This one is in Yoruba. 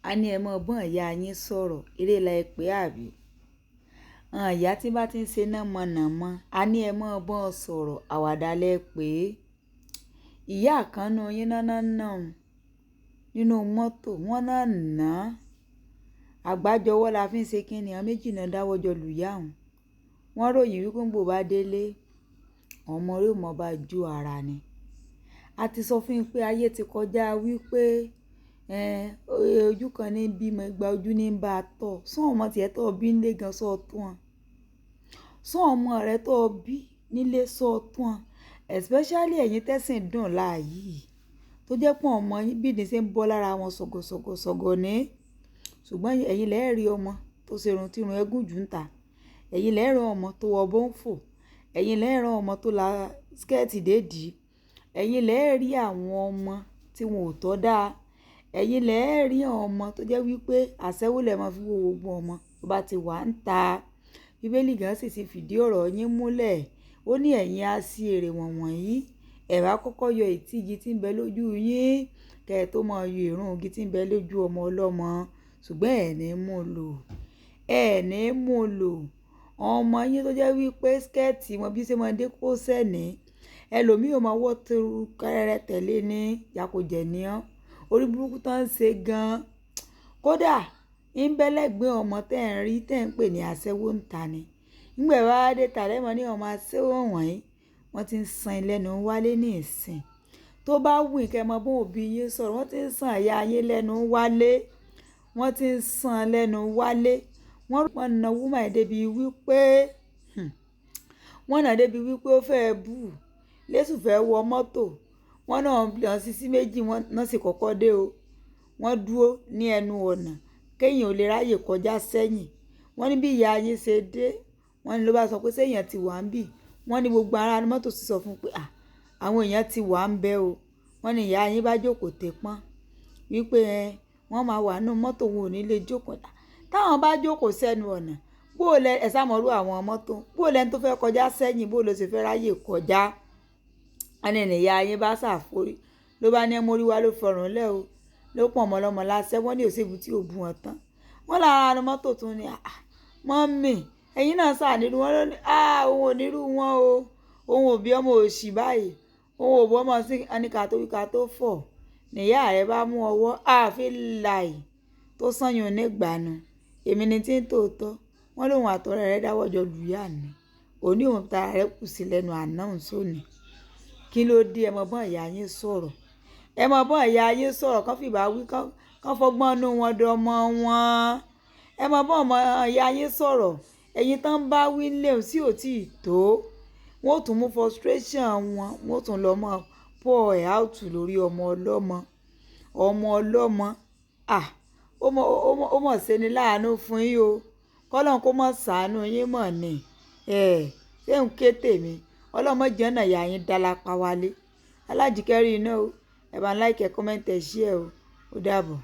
A ní ẹ mọ̀ bọ́n ìyá yín sọ̀rọ̀, eré la ẹ pé àbí? Àwọn ìyá tí bá ti ń ṣe námọ̀nàmọ́, a ní ẹ mọ̀ bọ́n sọ̀rọ̀, àwàdà lẹ pé. Ìyá kan nínú yín náà náà nínú mọ́tò, wọ́n náà ná. Àgbájọwọ́ la fi ń ṣe kíni, àwọn méjì náà dáwọ́ jọ lù ìyá òun. Wọ́n ròyìn wípé ńgbò bá délé, ọmọ rẹ̀ ó mọ̀ bá jó ara ni. A ti sọ fún yín pé ayé ti kọjá wípé, ojú kan ní bímọ, igba ojú ní ń bá a tọ̀. Ṣé ọmọ tí ẹ tó bí nílé gan sọ tó wọn? Ṣé ọmọ rẹ tó bí nílé sọ tó wọn? Especially ẹ̀yin tẹ́sìn dùn láàyè, tó jẹ́ pé ọmọ yín bí ìdin ṣe ń bọ́ lára wọn sọ̀gọ̀sọ̀gọ̀ sọ̀gọ̀ ní. Ṣùgbọ́n ẹ̀yin lẹ rí ọmọ tó ṣe irun tí irun ẹ gùn jù ń ta. Ẹ̀yin lẹ rí ọmọ tó wọ bọ́ńfò. Ẹ̀yin lẹ rí ọmọ tó la skirt déèdì. Ẹ̀yin lẹ rí àwọn ọmọ tí wọn ò tọ́ dá. Ẹ̀yin lẹ rí àwọn ọmọ tó jẹ́ wípé aṣẹ́wó lẹ máa fi wo gbogbo ọmọ tó bá ti wà ń ta. Bíbélì gan sì ti fìdí ọ̀rọ̀ yín múlẹ̀. Ó ní ẹ̀yin á sí èrè wọ̀nyí. Ẹ bá kọ́kọ́ yọ ìtí igi tí ń bẹ lójú yín, kí ẹ tó máa yọ ìrun igi tí ń bẹ lójú ọmọ ọlọ́mọ. Ṣùgbọ́n ẹ ní mú lò. Ẹ ní mú lò. Ọmọ yín tó jẹ́ wípé skirt wọn bí ṣe máa dé kó sẹ̀ ní. Ẹlòmíì ó máa wọ́ tẹ́ru kẹ́rẹ́rẹ́ tẹ̀lé ní ìyàkójẹ ní ọ́n. Orí burúkú tó ń ṣe gan. Kódà ń bẹ́ lẹ́gbẹ̀ẹ́ ọmọ tí ẹ̀ ń rí tí ẹ̀ ń pè ní aṣẹ́wó ń ta ni. Nígbà ẹ bá dé ta lẹ́mọ̀ ní ọmọ aṣẹ́wó wọ̀nyí, wọ́n ti ń san lẹ́nu wálé ní ìsìn. Tó bá wù kí ẹ mọ bó òbí yín sọ̀rọ̀, wọ́n ti ń san ìyá yín lẹ́nu wálé. Wọ́n ti ń san lẹ́nu wálé. Wọ́n na woman yìí débi wípé, wọ́n na débi wípé ó fẹ́ bú. Lésù fẹ́ wọ mọ́tò. Wọ́n náà lọ sísí méjì, wọ́n náà sì kọ́kọ́ dé o. Wọ́n dúró ní ẹnu ọ̀nà kéèyàn ò lè ráyè kọjá sẹ́yìn. Wọ́n ní bí ìyá yín ṣe dé, wọ́n ní ló bá sọ pé ṣé èèyàn ti wà ń bí? Wọ́n ní gbogbo ará mọ́tò sì sọ fún un pé, à, àwọn èèyàn ti wà ń bẹ o. Wọ́n ní ìyá yín bá jókòó tẹpọ́n wípé ẹ, wọ́n máa wà nínú mọ́tò, wọn ò ní lè jókòó. Táwọn bá jókòó sẹ́nu ọ̀nà, bó lẹ, ẹ sá mọ̀rú àwọn mọ́tò, bó lẹni tó fẹ́ kọjá sẹ́yìn, bó ló ṣe fẹ́ ráyè kọjá. Wọ́n ní ìyá yín bá ṣàforí, ló bá ní mórí wá ló fọrùn lẹ́ o. Ló pọ̀n ọmọ ọlọ́mọ lásẹ́, wọ́n ní òṣèbù tí ò bu wọn tán. Wọ́n lára inú mọ́tò tún ní, àá, mummy, ẹ̀yin náà sá nírú wọn ló ní, àá, òun ò nírú wọn o. Òun ò bí ọmọ òṣì báyìí. Òun ò bọ́ ọmọ sí, a ní ká tó wí ká tó fọ̀. Ní ìyá rẹ̀ bá mú ọwọ́, àfi láì tó sányún nígbàánu. Èmi ni tí ń tòótọ́. Wọ́n lóhun àtọ̀rẹ́ rẹ̀ dáwọ́ jọ lù ìyá ni. Òní òun tara rẹ̀ kù sí lẹ́nu àná òun sóni. Kí ló dé ẹ mọ̀ bọ́n ìyá yín sọ̀rọ̀? Ẹ mọ̀ bọ́n ìyá yín sọ̀rọ̀, kán fìbá wí, kán fọgbọ́n inú wọn dọmọ wọn. Ẹ mọ̀ bọ́n ọmọ ìyá yín sọ̀rọ̀. Ẹ̀yin tó ń bá wí lé òun sí ò tí ì tó. Wọ́n ó tún mú frustration wọn, wọ́n ó tún lọ mọ́ pour ẹ̀ out lórí ọmọ ọlọ́mọ. Ọmọ ọlọ́mọ. À, ó mọ̀ ṣe ni láàánú fún yín o. Kọ́lọ́run kó má ṣàánú yín mọ̀ ni. Ẹ̀, ṣé ń ké tèmi? Ọlọ́run má jẹ́ ọ̀nà ìyá yín dá lápá wálé. Alájíkẹ́ rí iná o. Ẹ bá ń like, comment, share o. Ó dàbọ̀.